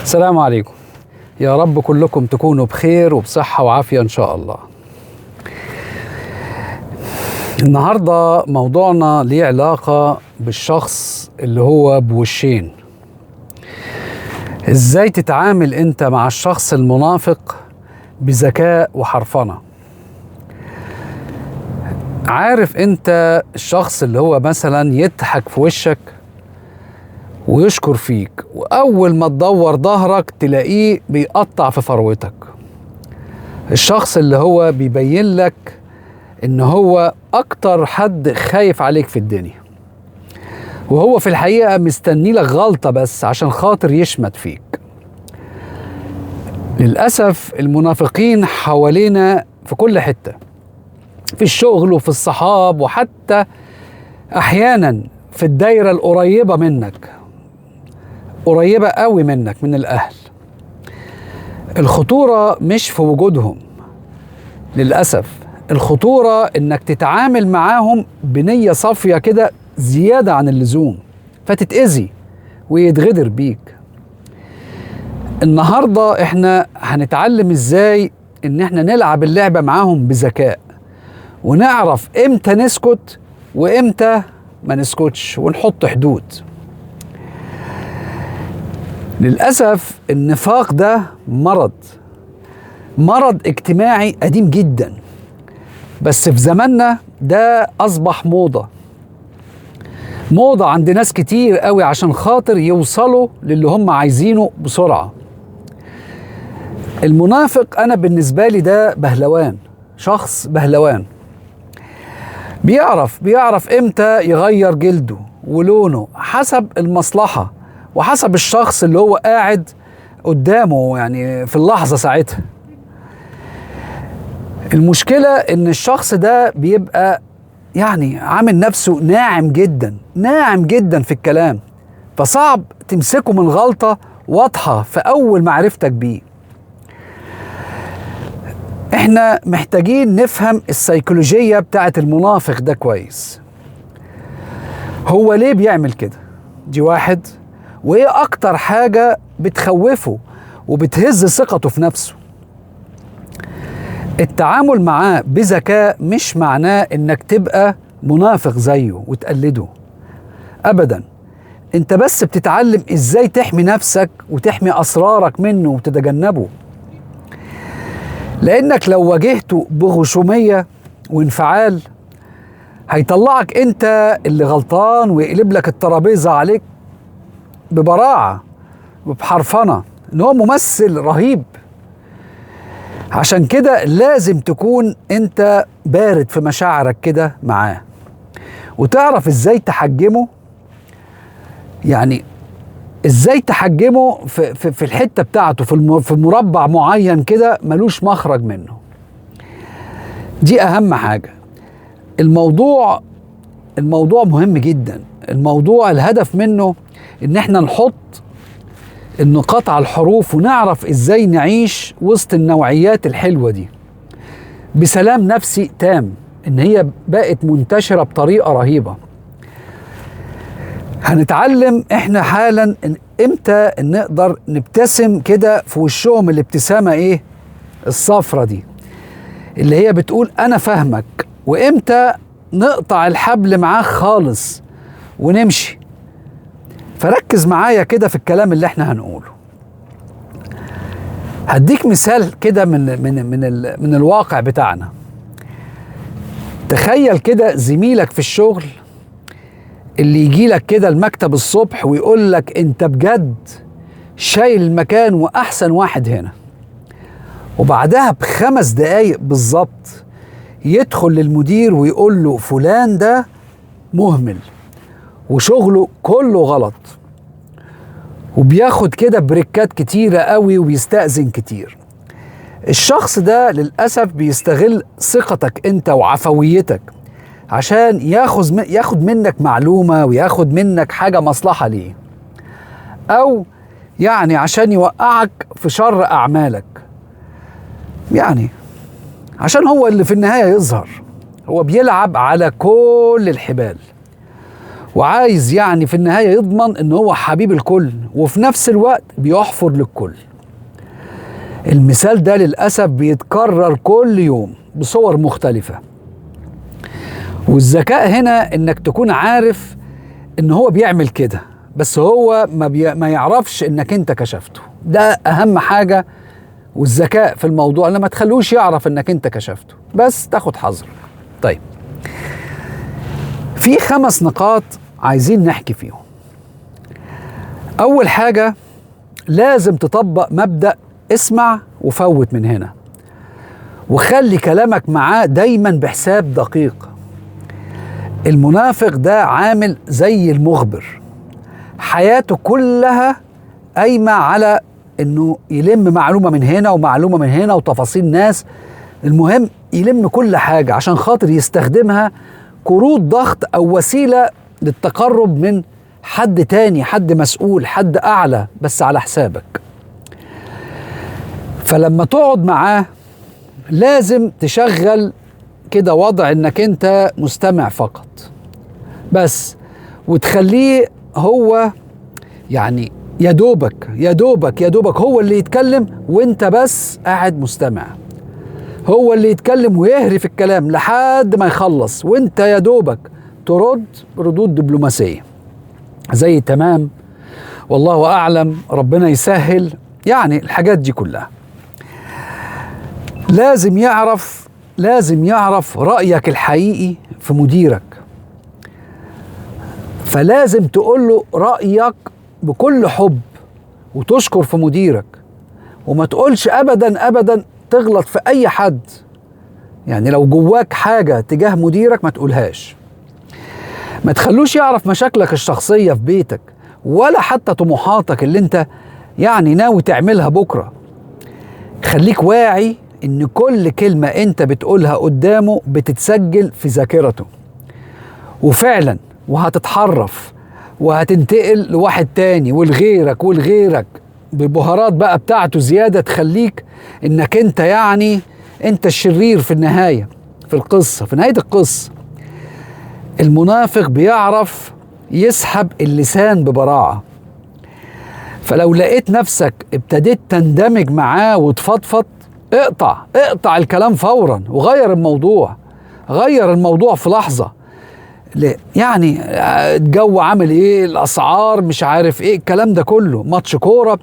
السلام عليكم. يا رب كلكم تكونوا بخير وبصحة وعافية إن شاء الله. النهاردة موضوعنا ليه علاقة بالشخص اللي هو بوشين. إزاي تتعامل أنت مع الشخص المنافق بذكاء وحرفنة؟ عارف أنت الشخص اللي هو مثلا يضحك في وشك ويشكر فيك، وأول ما تدور ظهرك تلاقيه بيقطع في فروتك. الشخص اللي هو بيبين لك إن هو أكتر حد خايف عليك في الدنيا، وهو في الحقيقة مستني لك غلطة بس عشان خاطر يشمت فيك. للأسف المنافقين حوالينا في كل حتة، في الشغل وفي الصحاب، وحتى أحيانا في الدايرة القريبة منك، قريبة قوي منك من الأهل. الخطورة مش في وجودهم للأسف، الخطورة إنك تتعامل معاهم بنية صافية كده زيادة عن اللزوم، فتتأذي ويتغدر بيك. النهاردة احنا هنتعلم ازاي ان احنا نلعب اللعبة معاهم بذكاء، ونعرف امتى نسكت وامتى ما نسكتش، ونحط حدود. للأسف النفاق ده مرض اجتماعي قديم جدا، بس في زماننا ده أصبح موضة عند ناس كتير قوي عشان خاطر يوصلوا للي هم عايزينه بسرعة. المنافق أنا بالنسبة لي ده بهلوان، شخص بهلوان، بيعرف امتى يغير جلده ولونه حسب المصلحة وحسب الشخص اللي هو قاعد قدامه يعني في اللحظة ساعتها. المشكلة ان الشخص ده بيبقى يعني عامل نفسه ناعم جدا ناعم جدا في الكلام، فصعب تمسكه من غلطة واضحة في أول معرفتك بيه. احنا محتاجين نفهم السيكولوجية بتاعت المنافق ده كويس. هو ليه بيعمل كده؟ دي واحد. وايه اكتر حاجة بتخوفه وبتهز ثقته في نفسه؟ التعامل معاه بذكاء مش معناه انك تبقى منافق زيه وتقلده ابدا، انت بس بتتعلم ازاي تحمي نفسك وتحمي اسرارك منه وتتجنبه. لانك لو واجهته بغشومية وانفعال هيطلعك انت اللي غلطان ويقلب لك الترابيزة عليك ببراعة وبحرفنة، ان هو ممثل رهيب. عشان كده لازم تكون انت بارد في مشاعرك كده معاه، وتعرف ازاي تحجمه، يعني ازاي تحجمه في الحتة بتاعته، في مربع معين كده ملوش مخرج منه. دي اهم حاجة. الموضوع مهم جدا. الموضوع الهدف منه ان احنا نحط النقاط على الحروف ونعرف ازاي نعيش وسط النوعيات الحلوة دي بسلام نفسي تام، ان هي بقت منتشرة بطريقة رهيبة. هنتعلم احنا حالا إن امتى نقدر نبتسم كده في وشهم الابتسامة ايه الصفرة دي اللي هي بتقول انا فاهمك، وامتى نقطع الحبل معاه خالص ونمشي. فركز معايا كده في الكلام اللي احنا هنقوله. هديك مثال كده من من من من الواقع بتاعنا. تخيل كده زميلك في الشغل اللي يجي لك كده المكتب الصبح ويقول لك انت بجد شايل المكان واحسن واحد هنا، وبعدها ب5 دقايق بالظبط يدخل للمدير ويقول له فلان ده مهمل وشغله كله غلط، وبياخد كده بريكات كتيرة قوي وبيستأذن كتير. الشخص ده للأسف بيستغل ثقتك انت وعفويتك عشان ياخد منك معلومة وياخد منك حاجة مصلحة ليه، أو يعني عشان يوقعك في شر أعمالك، يعني عشان هو اللي في النهاية يظهر. هو بيلعب على كل الحبال، وعايز يعني في النهاية يضمن ان هو حبيب الكل، وفي نفس الوقت بيحفر للكل. المثال ده للأسف بيتكرر كل يوم بصور مختلفة. والذكاء هنا انك تكون عارف ان هو بيعمل كده، بس هو ما يعرفش انك انت كشفته. ده اهم حاجة، والذكاء في الموضوع لما تخلوش يعرف انك انت كشفته، بس تاخد حذر. طيب، في 5 نقاط عايزين نحكي فيهم. اول حاجة، لازم تطبق مبدأ اسمع وفوت من هنا، وخلي كلامك معاه دايما بحساب دقيق. المنافق ده عامل زي المخبر، حياته كلها قايمة على انه يلم معلومة من هنا ومعلومة من هنا وتفاصيل ناس. المهم يلم كل حاجة عشان خاطر يستخدمها كروت ضغط او وسيلة للتقرب من حد تاني، حد مسؤول، حد اعلى، بس على حسابك. فلما تقعد معاه لازم تشغل كده وضع انك انت مستمع فقط بس، وتخليه هو يعني يا دوبك هو اللي يتكلم وانت بس قاعد مستمع. هو اللي يتكلم ويهري في الكلام لحد ما يخلص، وانت يا دوبك ترد ردود دبلوماسية زي تمام، والله أعلم، ربنا يسهل، يعني الحاجات دي كلها. لازم يعرف رأيك الحقيقي في مديرك، فلازم تقول له رأيك بكل حب وتشكر في مديرك، وما تقولش أبدا أبدا تغلط في أي حد. يعني لو جواك حاجة تجاه مديرك ما تقولهاش. ما تخلوش يعرف مشاكلك الشخصية في بيتك، ولا حتى طموحاتك اللي انت يعني ناوي تعملها بكرة. خليك واعي ان كل كلمة انت بتقولها قدامه بتتسجل في ذاكرته، وفعلا وهتتحرف وهتنتقل لواحد تاني ولغيرك ولغيرك بالبهارات بقى بتاعته زيادة، تخليك انك انت يعني انت الشرير في النهاية، في القصة، في نهاية القصة. المنافق بيعرف يسحب اللسان ببراعة، فلو لقيت نفسك ابتديت تندمج معاه وتفضفض، اقطع الكلام فورا وغير الموضوع، غير الموضوع في لحظة. يعني الجو عامل ايه، الاسعار، مش عارف ايه، الكلام ده كله، ماتش كورة.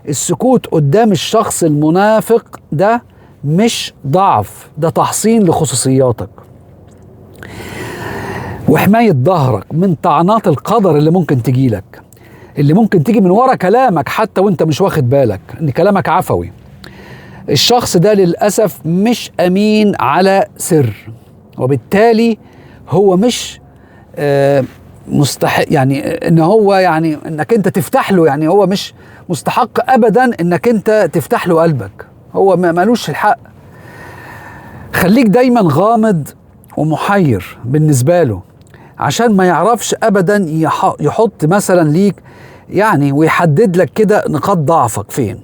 السكوت قدام الشخص المنافق ده مش ضعف، ده تحصين لخصوصياتك وحماية ظهرك من طعنات القدر اللي ممكن تجيلك، اللي ممكن تيجي من ورا كلامك حتى وانت مش واخد بالك ان كلامك عفوي. الشخص ده للأسف مش أمين على سر، وبالتالي هو مش مستحق يعني ان هو يعني انك انت تفتح له، يعني هو مش مستحق ابدا انك انت تفتح له قلبك، هو مالوش الحق. خليك دايما غامض ومحير بالنسبة له عشان ما يعرفش ابدا يحط مثلا ليك يعني ويحدد لك كده نقاط ضعفك فين.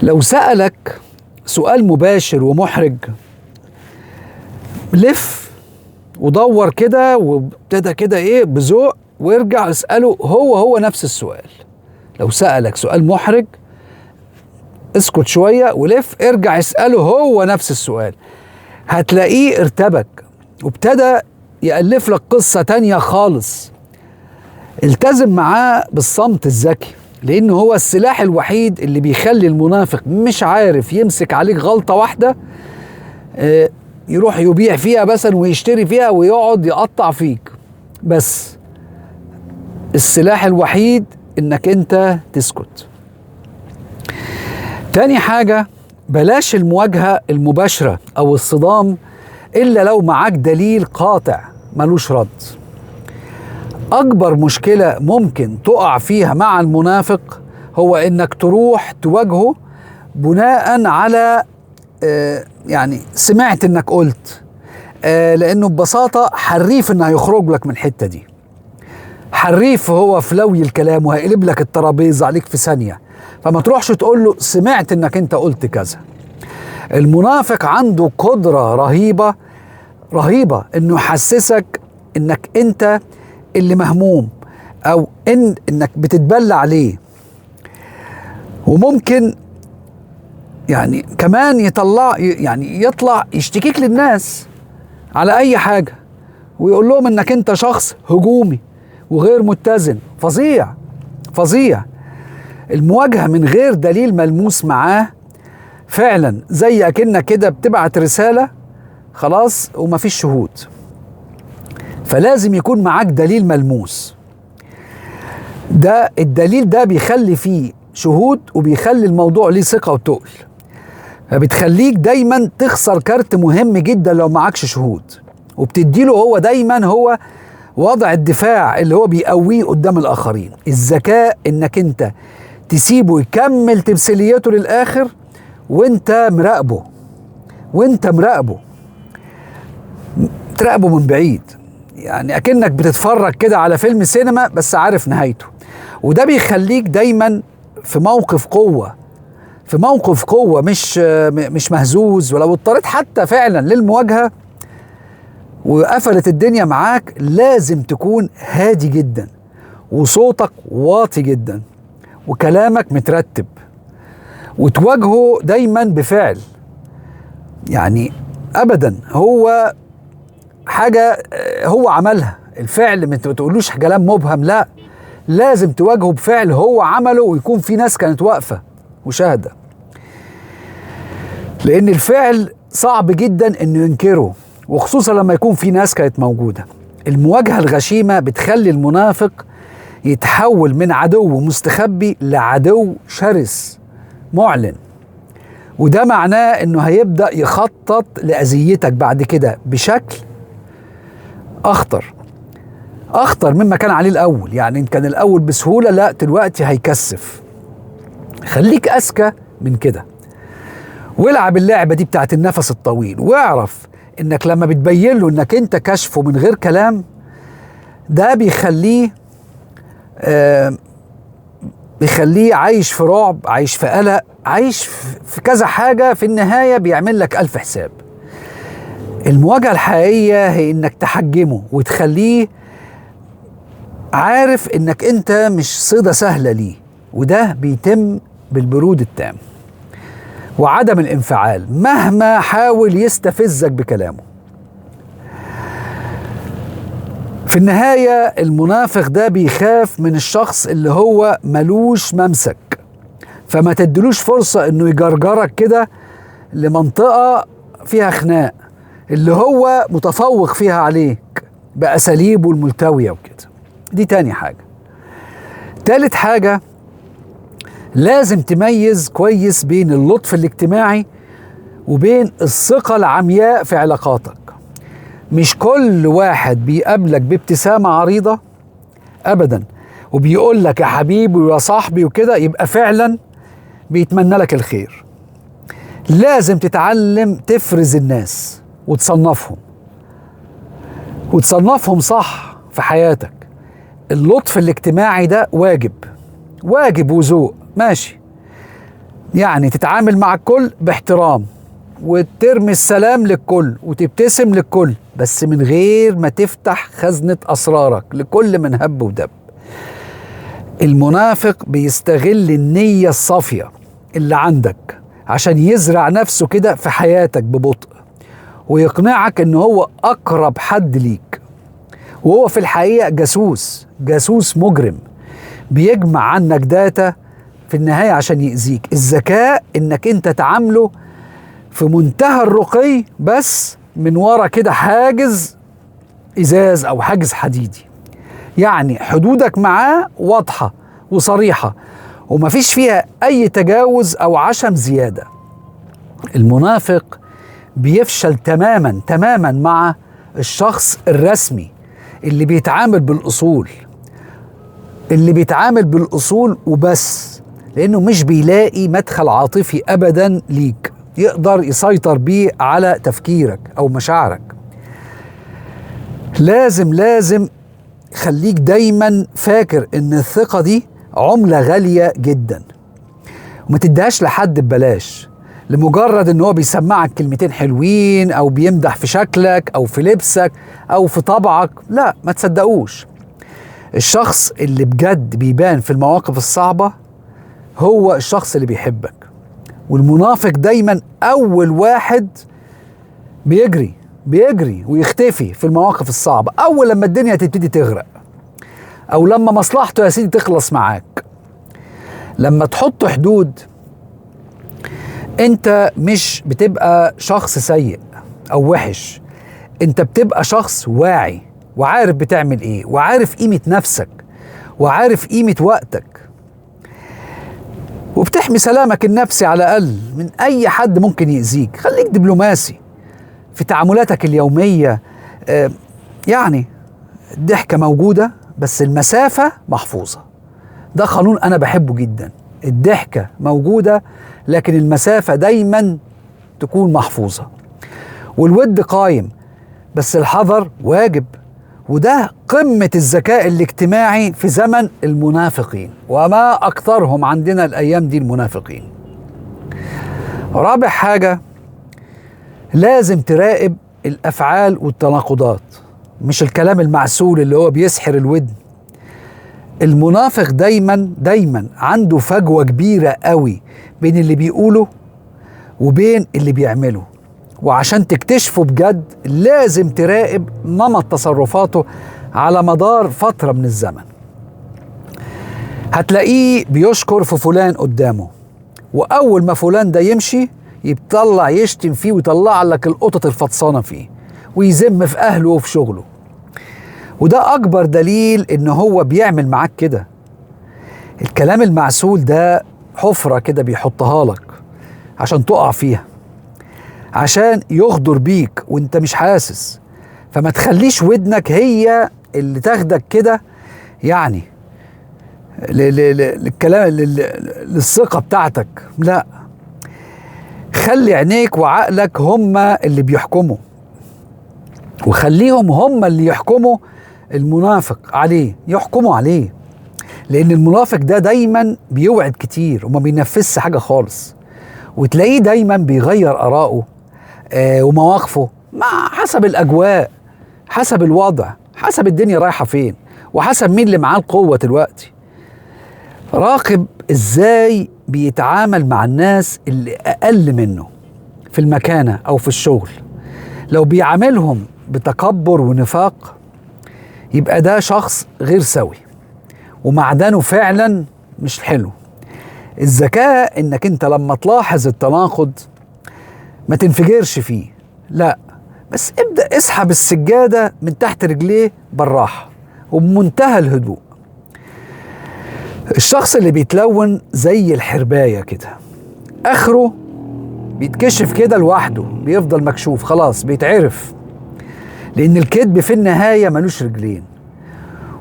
لو سألك سؤال مباشر ومحرج، لف ودور كده وابتدى كده ايه بذوق وارجع اسأله هو نفس السؤال. لو سألك سؤال محرج اسكت شوية ولف ارجع اسأله هو نفس السؤال، هتلاقيه ارتبك وابتدى يألف لك قصة تانية خالص. التزم معاه بالصمت الذكي، لأنه هو السلاح الوحيد اللي بيخلي المنافق مش عارف يمسك عليك غلطة واحدة يروح يبيع فيها مثلا ويشتري فيها ويقعد يقطع فيك. بس السلاح الوحيد انك انت تسكت. تاني حاجة، بلاش المواجهة المباشرة او الصدام الا لو معاك دليل قاطع ملوش رد. اكبر مشكلة ممكن تقع فيها مع المنافق هو انك تروح تواجهه بناء على يعني سمعت انك قلت، لانه ببساطة حريف انه هيخرج لك من الحتة دي. حريف هو في لوي الكلام وهيقلب لك الترابيزة عليك في ثانية، فما تروحش تقول له سمعت انك انت قلت كذا. المنافق عنده قدرة رهيبة رهيبة انه يحسسك انك انت اللي مهموم، او انك بتتبلى عليه. وممكن يعني كمان يطلع يشتكيك للناس على اي حاجة، ويقول لهم انك انت شخص هجومي وغير متزن. فظيع فظيع. المواجهة من غير دليل ملموس معاه فعلا زي اكنك كده بتبعت رسالة خلاص ومفيش شهود. فلازم يكون معاك دليل ملموس. ده الدليل ده بيخلي فيه شهود وبيخلي الموضوع ليه ثقة وتقل، فبتخليك دايما تخسر كارت مهم جدا لو معكش شهود، وبتديله هو دايما هو وضع الدفاع اللي هو بيقويه قدام الآخرين. الذكاء انك انت تسيبه يكمل تمثيليته للآخر وانت مراقبة، تراقبه من بعيد، يعني اكنك بتتفرج كده على فيلم سينما بس عارف نهايته. وده بيخليك دايما في موقف قوة، في موقف قوة، مش مهزوز. ولو اضطريت حتى فعلا للمواجهة وقفلت الدنيا معاك، لازم تكون هادي جدا وصوتك واطي جدا وكلامك مترتب، وتواجهه دايما بفعل. يعني ابدا هو حاجة هو عملها، الفعل ما تقولوش كلام مبهم، لا، لازم تواجهه بفعل هو عمله ويكون في ناس كانت واقفة وشاهدة، لأن الفعل صعب جدا إنه ينكره، وخصوصا لما يكون في ناس كانت موجودة. المواجهة الغشيمة بتخلي المنافق يتحول من عدو مستخبي لعدو شرس معلن، وده معناه إنه هيبدأ يخطط لأذيتك بعد كده بشكل أخطر، أخطر مما كان عليه الأول. يعني إن كان الأول بسهولة، لا دلوقتي هيكثف. خليك أذكى من كده، والعب اللعبة دي بتاعت النفس الطويل، واعرف إنك لما بتبين له إنك أنت كشفه من غير كلام، ده بيخليه بيخليه عايش في رعب، عايش في قلق، عايش في كذا حاجة. في النهاية بيعمل لك ألف حساب. المواجهة الحقيقية هي إنك تحجمه وتخليه عارف إنك أنت مش صيدة سهلة ليه، وده بيتم بالبرود التام وعدم الانفعال مهما حاول يستفزك بكلامه. في النهاية المنافق ده بيخاف من الشخص اللي هو ملوش ممسك، فما تدلوش فرصة إنه يجرجرك كده لمنطقة فيها خناق اللي هو متفوق فيها عليك بأساليبه الملتوية وكده. دي تاني حاجة. تالت حاجة، لازم تميز كويس بين اللطف الاجتماعي وبين الثقة العمياء في علاقاتك. مش كل واحد بيقابلك بابتسامة عريضة أبدا وبيقول لك يا حبيبي ويا صاحبي وكده يبقى فعلا بيتمنى لك الخير. لازم تتعلم تفرز الناس وتصنفهم، وتصنفهم صح في حياتك. اللطف الاجتماعي ده واجب، واجب وذوق، ماشي، يعني تتعامل مع الكل باحترام وترمي السلام للكل وتبتسم للكل، بس من غير ما تفتح خزنة أسرارك لكل من هب ودب. المنافق بيستغل النية الصافية اللي عندك عشان يزرع نفسه كده في حياتك ببطء، ويقنعك ان هو أقرب حد ليك، وهو في الحقيقة جاسوس، جاسوس مجرم بيجمع عنك داتا في النهاية عشان يأذيك. الذكاء انك انت تعامله في منتهى الرقي، بس من ورا كده حاجز ازاز او حاجز حديدي، يعني حدودك معاه واضحة وصريحة ومفيش فيها اي تجاوز او عشم زيادة. المنافق بيفشل تماما تماما مع الشخص الرسمي اللي بيتعامل بالأصول، اللي بيتعامل بالأصول وبس، لأنه مش بيلاقي مدخل عاطفي أبدا ليك يقدر يسيطر بيه على تفكيرك أو مشاعرك. لازم خليك دايما فاكر إن الثقة دي عملة غالية جدا، وما تديهاش لحد ببلاش لمجرد إن هو بيسمعك كلمتين حلوين أو بيمدح في شكلك أو في لبسك أو في طبعك. لا، ما تصدقوش. الشخص اللي بجد بيبان في المواقف الصعبة هو الشخص اللي بيحبك، والمنافق دايما أول واحد بيجري ويختفي في المواقف الصعبة، أول لما الدنيا تبتدي تغرق أو لما مصلحته يا سيدي تخلص معاك. لما تحط حدود أنت مش بتبقى شخص سيء أو وحش، أنت بتبقى شخص واعي وعارف بتعمل إيه، وعارف قيمة نفسك، وعارف قيمة وقتك، وبتحمي سلامك النفسي على الأقل من أي حد ممكن يأذيك. خليك دبلوماسي في تعاملاتك اليومية، يعني الضحكة موجودة بس المسافة محفوظة. ده قانون أنا بحبه جدا، الضحكة موجودة لكن المسافة دايما تكون محفوظة، والود قايم بس الحذر واجب. وده قمة الذكاء الاجتماعي في زمن المنافقين، وما أكثرهم عندنا الأيام دي المنافقين. رابع حاجة، لازم تراقب الأفعال والتناقضات، مش الكلام المعسول اللي هو بيسحر الودن. المنافق دايما دايما عنده فجوة كبيرة قوي بين اللي بيقوله وبين اللي بيعمله، وعشان تكتشفه بجد لازم تراقب نمط تصرفاته على مدار فترة من الزمن. هتلاقيه بيشكر في فلان قدامه، وأول ما فلان ده يمشي يطلع يشتم فيه ويطلع لك القطط الفطسانة فيه ويذم في أهله وفي شغله. وده أكبر دليل إن هو بيعمل معاك كده. الكلام المعسول ده حفرة كده بيحطها لك عشان تقع فيها، عشان يغدر بيك وانت مش حاسس. فما تخليش ودنك هي اللي تاخدك كده، يعني للكلام، للثقة بتاعتك. لا، خلي عينيك وعقلك هما اللي بيحكموا، وخليهم هما اللي يحكموا المنافق عليه، يحكموا عليه. لأن المنافق ده دايما بيوعد كتير وما بينفذش حاجة خالص، وتلاقيه دايما بيغير آراءه ومواقفه مع حسب الأجواء، حسب الوضع، حسب الدنيا رايحة فين، وحسب مين اللي معاه القوة دلوقتي. راقب ازاي بيتعامل مع الناس اللي أقل منه في المكانة أو في الشغل. لو بيعاملهم بتكبر ونفاق يبقى ده شخص غير سوي ومعدنه فعلا مش حلو. الذكاء انك انت لما تلاحظ التناقض ما تنفجرش فيه، لا، بس ابدأ اسحب السجادة من تحت رجليه بالراحة وبمنتهى الهدوء. الشخص اللي بيتلون زي الحرباية كده اخره بيتكشف كده لوحده، بيفضل مكشوف خلاص، بيتعرف، لان الكذب في النهاية ملوش رجلين.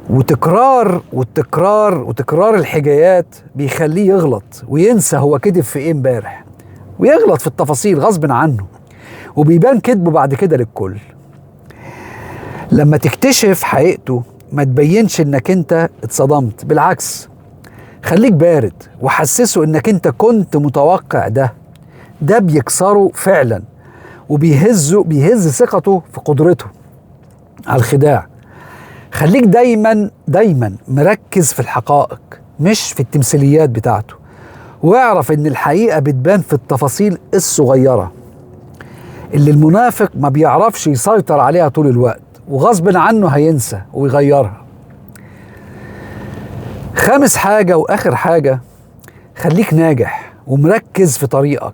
وتكرار والتكرار وتكرار الحكايات بيخليه يغلط وينسى هو كذب في ايه امبارح، ويغلط في التفاصيل غصب عنه، وبيبان كذبه بعد كده للكل. لما تكتشف حقيقته ما تبينش انك انت اتصدمت، بالعكس خليك بارد وحسسه انك انت كنت متوقع ده. ده بيكسره فعلا وبيهزه، بيهز ثقته في قدرته على الخداع. خليك دايما دايما مركز في الحقائق مش في التمثيليات بتاعته، واعرف ان الحقيقة بتبان في التفاصيل الصغيرة اللي المنافق ما بيعرفش يسيطر عليها طول الوقت، وغصب عنه هينسى ويغيرها. خامس حاجة وآخر حاجة، خليك ناجح ومركز في طريقك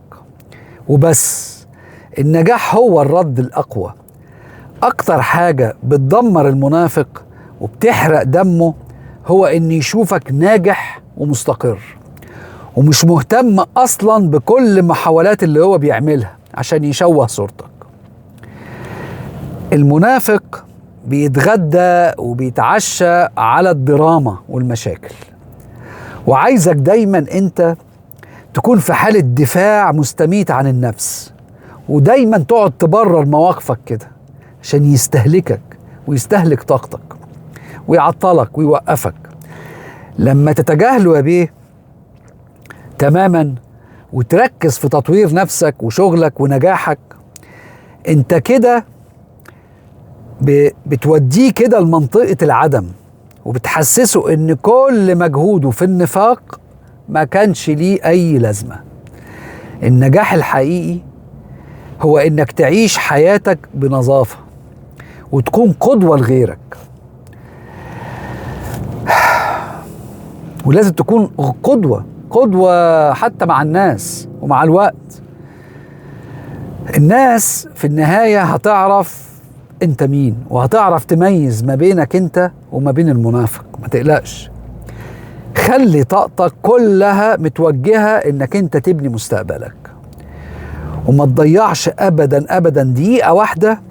وبس. النجاح هو الرد الأقوى. أكتر حاجة بتدمر المنافق وبتحرق دمه هو إن يشوفك ناجح ومستقر ومش مهتم أصلا بكل المحاولات اللي هو بيعملها عشان يشوه صورتك. المنافق بيتغدى وبيتعشى على الدراما والمشاكل، وعايزك دايما انت تكون في حالة دفاع مستميت عن النفس، ودايما تقعد تبرر مواقفك كده عشان يستهلكك ويستهلك طاقتك ويعطلك ويوقفك. لما تتجاهله يا بيه تماما وتركز في تطوير نفسك وشغلك ونجاحك، انت كده بتوديه كده لمنطقة العدم، وبتحسسه ان كل مجهوده في النفاق ما كانش ليه اي لازمة. النجاح الحقيقي هو انك تعيش حياتك بنظافة وتكون قدوة لغيرك، ولازم تكون قدوة حتى مع الناس ومع الوقت. الناس في النهاية هتعرف انت مين، وهتعرف تميز ما بينك انت وما بين المنافق. ما تقلقش، خلي طاقتك كلها متوجهة انك انت تبني مستقبلك، وما تضيعش ابدا ابدا دقيقة واحدة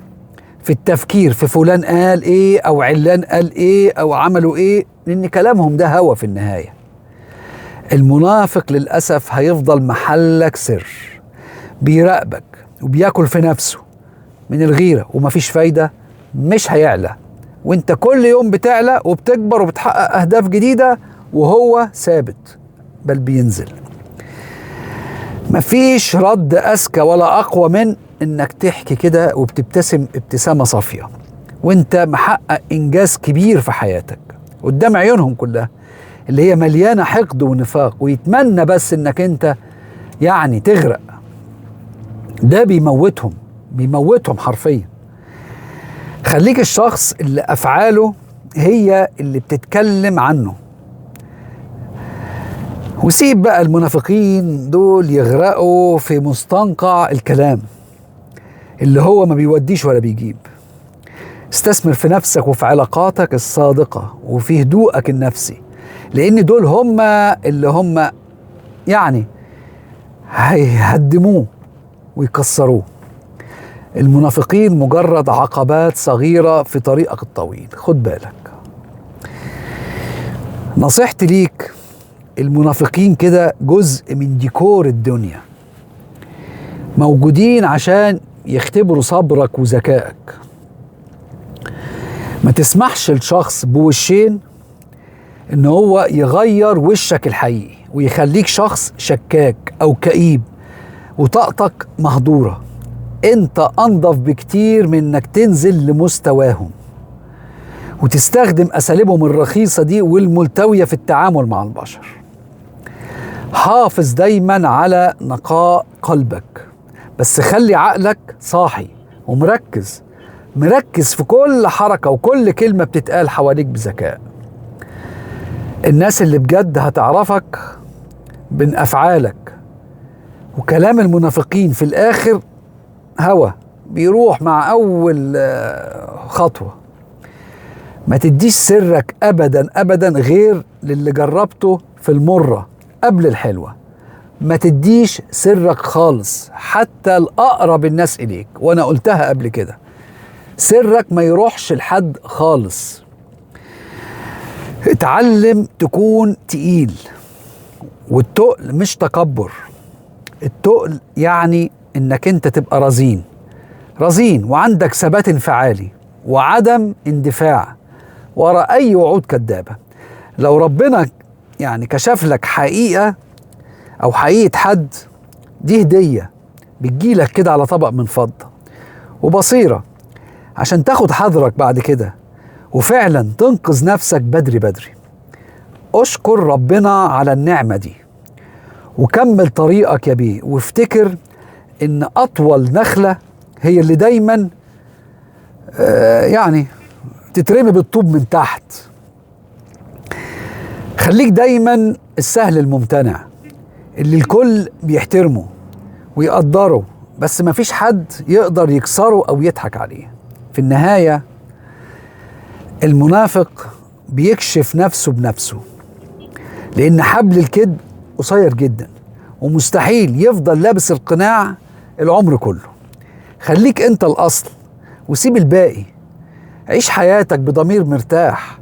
في التفكير في فلان قال ايه او علان قال ايه او عملوا ايه، لان كلامهم ده هوى في النهاية. المنافق للأسف هيفضل محلك سر، بيراقبك وبياكل في نفسه من الغيرة، ومفيش فايدة، مش هيعلى، وانت كل يوم بتعلى وبتكبر وبتحقق أهداف جديدة وهو ثابت بل بينزل. مفيش رد أذكى ولا أقوى من انك تحكي كده وبتبتسم ابتسامة صافية وانت محقق إنجاز كبير في حياتك قدام عيونهم كلها اللي هي مليانة حقد ونفاق، ويتمنى بس انك انت يعني تغرق. ده بيموتهم، بيموتهم حرفيا. خليك الشخص اللي أفعاله هي اللي بتتكلم عنه، وسيب بقى المنافقين دول يغرقوا في مستنقع الكلام اللي هو ما بيوديش ولا بيجيب. استثمر في نفسك وفي علاقاتك الصادقة وفي هدوءك النفسي، لأن دول هم اللي هم يعني هيهدموه ويكسروه. المنافقين مجرد عقبات صغيرة في طريقك الطويل، خد بالك. نصيحتي ليك، المنافقين كده جزء من ديكور الدنيا، موجودين عشان يختبروا صبرك وذكائك. ما تسمحش لشخص بوشين ان هو يغير وشك الحقيقي ويخليك شخص شكاك او كئيب وطاقتك مهدورة. انت انضف بكتير من انك تنزل لمستواهم وتستخدم اساليبهم الرخيصة دي والملتوية في التعامل مع البشر. حافظ دايما على نقاء قلبك، بس خلي عقلك صاحي ومركز، مركز في كل حركة وكل كلمة بتتقال حواليك بذكاء. الناس اللي بجد هتعرفك من أفعالك، وكلام المنافقين في الآخر هوا بيروح مع أول خطوة. ما تديش سرك أبدا أبدا غير للي جربته في المرة قبل الحلوة. ما تديش سرك خالص حتى الأقرب الناس إليك، وأنا قلتها قبل كده، سرك ما يروحش لحد خالص. اتعلم تكون تقيل، والتقل مش تكبر. التقل يعني انك انت تبقى رزين رزين وعندك ثبات انفعالي وعدم اندفاع وراء اي وعود كدابة. لو ربنا يعني كشف لك حقيقة او حقيقة حد، دي هدية بتجيلك كده على طبق من فضة وبصيرة عشان تاخد حذرك بعد كده وفعلا تنقذ نفسك بدري بدري. اشكر ربنا على النعمة دي وكمل طريقك يا بيه، وافتكر ان اطول نخلة هي اللي دايما يعني تترمي بالطوب من تحت. خليك دايما السهل الممتنع اللي الكل بيحترمه ويقدره، بس مفيش حد يقدر يكسره او يضحك عليه. في النهاية المنافق بيكشف نفسه بنفسه، لأن حبل الكذب قصير جدا ومستحيل يفضل لابس القناع العمر كله. خليك انت الأصل وسيب الباقي. عيش حياتك بضمير مرتاح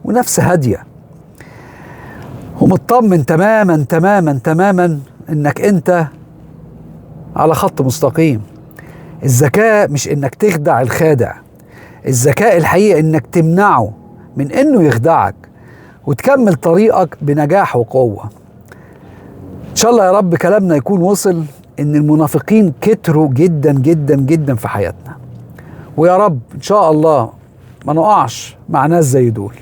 ونفس هادية ومطمن تماما تماما تماما انك انت على خط مستقيم. الذكاء مش انك تخدع الخادع، الذكاء الحقيقي انك تمنعه من انه يخدعك وتكمل طريقك بنجاح وقوة. ان شاء الله يا رب كلامنا يكون وصل ان المنافقين كتروا جدا جدا جدا في حياتنا، ويا رب ان شاء الله ما نقعش مع ناس زي دول.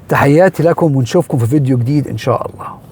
تحياتي لكم، ونشوفكم في فيديو جديد إن شاء الله.